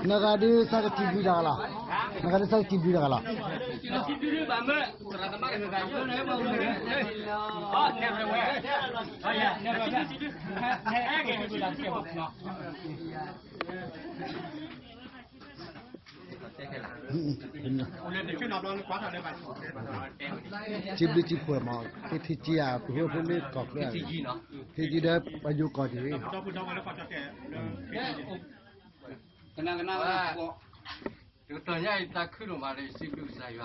နဂၤဒုးစၢ်ကထံၣ်ဘျုးတၢ်ကလီၤ, နဂၤဒုးစၢ်ကထံၣ်ဘျုးတၢ်ကလီၤ. ထံဘျုးထံဖှဲးမး, ကထံၣ်ကံယၤ ပဟိဖိမ့ၢ်ကီၢ်ချၢ, ထံကံဒီးပယိၤကီၢ်တ့ၢ်, ထံကံဒီးပယိၤကီၢ်တ့ၢ်. တကတီၢ်ညါအံၤတၢ်ခုၣ်ဒိၣ်မးဒီး ယစံးဘျုးကစၢ်ယွၤ, ဒီး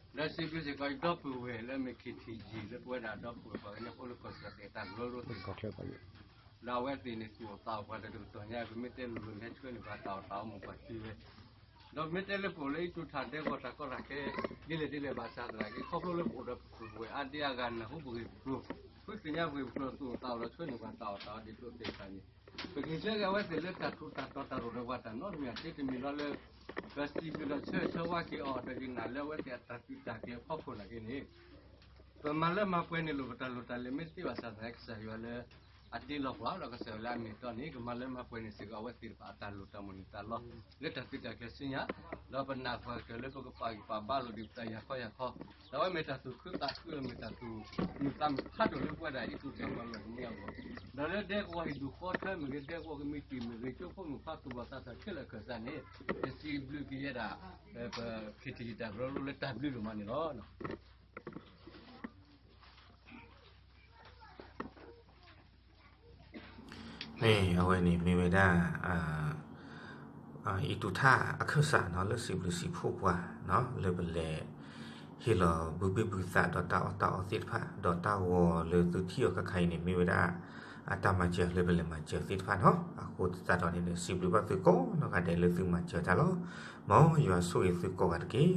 စံးဘျုးစ့ၢ်ကီးယဒီပုၢ်ဝဲၢ်လၢမ့ၢ် ခ့ထံယံၤ လၢပဝဲဒၣ်ဒီပုၢ်ဝဲၢ်လၢပအိၣ်လၢကီၢ်စဲၣ်သ့ၣ်တၢ်ကရၢကရိသ့ၣ်တဖၣ်, ဒီးအဝဲသ့ၣ်န့ၣ်သူၣ်အိၣ်သးအိၣ်ပှၤဒီးတကတီၢ်ညါ ပမ့ၢ်တဲလိၤလိၤလဲၤဆှၢန့ၢ်ပှၤတၢ်အီၣ်တၢ်အီမုၢ်ပှၢ်တုၤဝဲ, ဒီးပမ့ၢ်တဲလၢပအိၣ်လၢအံးတူၢ်ထၢၣ်ဒဲကဝီၤတၢ်ကီတၢ်ခဲ ဒ်လဲၣ်ဒ်လဲၣ်ဘၣ်ဆၣ်သနာ်က့ ခီဖျိလၢပအိၣ်ဒီးပပုၢ်ဝဲၢ်အါဒံအါဂၤနၢ်ဟူပဂ့ၢ်ပကျိၤ, ဃုသ့ၣ်ညါပဂ့ၢ်ပကျိၤသူၣ်အိၣ်သးအိၣ်ဒီးဆှၢန့ၢ်ပှၤတၢ်အီၣ်တၢ်အီဒ်သိးသ့ၣ်တဖၣ်န့ၣ်, ပက့ၤဆၢဂ့ၤအဝဲသ့ၣ်လၢတၢ်ထူးတၢ်တီၤတၢ်ရိၣ်တၢ်ဝးတၢ်နီတမံၤအတ့တမံၤလီၤလၢ ပစံးဘျုးဒီးဆၢဂ့ၤဆၢဝါက့ၤအီၤဒီးက့ၤနာ်လၢအဝဲသ့ၣ်အတၢ်သုးတၢ်ကျဲၤအဖီခိၣ်နာ်က့န့ၣ် ပမၤလၢမၤပှဲၤန့ၣ်လိၣ်ပတၢ်လိၣ်တၢ်လဲၤမ့ၢ်သ့ဘၣ်ဆၣ်သနာ်က့ ကစၢ်ယွၤလၢအတ့လီၤပှၤဒီးကစၢ်ယွၤလၢအမ့ၢ်တီန့ၣ် ကမၤလၢမၤပှဲၤန့ၣ်စ့ၢ်ကီးအဝဲသ့ၣ်တဖၣ်အတၢ်လိၣ်တၢ်မုၢ်လၢ်တၢ်လီၢ် လၢတၢ်သုးတၢ်ကျဲၤဆူညါ, ဒီးပနာ်ပှၤကတၢၢ်လၢပကပာ်ဂံၢ်ပာ်ဘါလိာ်ဒံးပတၢ်ယၤခီယၤခီ, ဒီးအဝဲမ့ၢ်တၢ်သူၣ်ခုသးခု မ့ၢ်တၢ်သူၣ်မုာ်သးမုာ်ဖးဒိၣ်လၢပဝဲဒၣ်အံးသူၣ်တၢ်မၤလီၢ်တမံၤအဂီၢ်, ဒီးလၢဒဲကဝီၤဟံၣ်ဒူၣ်ဃီထၢမ့ၢ်ဂ့ၤ ဒဲကဝီၤကမံးတံာ်မ့ၢ်ဂ့ၤ ကၠိဖိမုၣ်ခွါသူၣ်ဘီၣ်သးစၢ်ခဲလၢာ်ခၢၣ်စးန့ၣ် ယစံးဘျုးကယဲဒၣ် ပခ့ထံယံၤတၢ်ကရၢကရိလၢတၢ်ဘျုးဒိၣ်မးန့ၣ်လီၤ. မ့ၢ်အဝဲန့ၣ်မ့ၢ်ဝဲဒၣ် အံးတူၢ်ထၣ်အခၢၣ်စးနီၤ လၢစံးဘျုးစံးဖှိၣ်ပှၤနီၤ လၢပလဲၤဟ့ၣ်လီၤဘုဘ့ၣ်ဘုသးဒီးတၢ်အီၣ်တၢ်အီသ့ၣ်တဖၣ် ဒီးတၢ်ဂီၤလၢသုထံၣ်အီၤခါခါအံၤန့ၣ် မ့ၢ်ဝဲဒၣ် အတၢ်မၤစၢၤလၢပလဲၤမၤစၢၤသ့ၣ်တဖၣ်နီၤ အဃိသတးဒီးန့ၣ် စံးဘျုးဘၣ်သုကိးနီၢ်ဂၤဒဲးလၢသုမၤစၢၤတၢ်လီၤ. မ်ယွၤဆိၣ်ဂ့ၤသုကိးဂၤတက့ၢ်.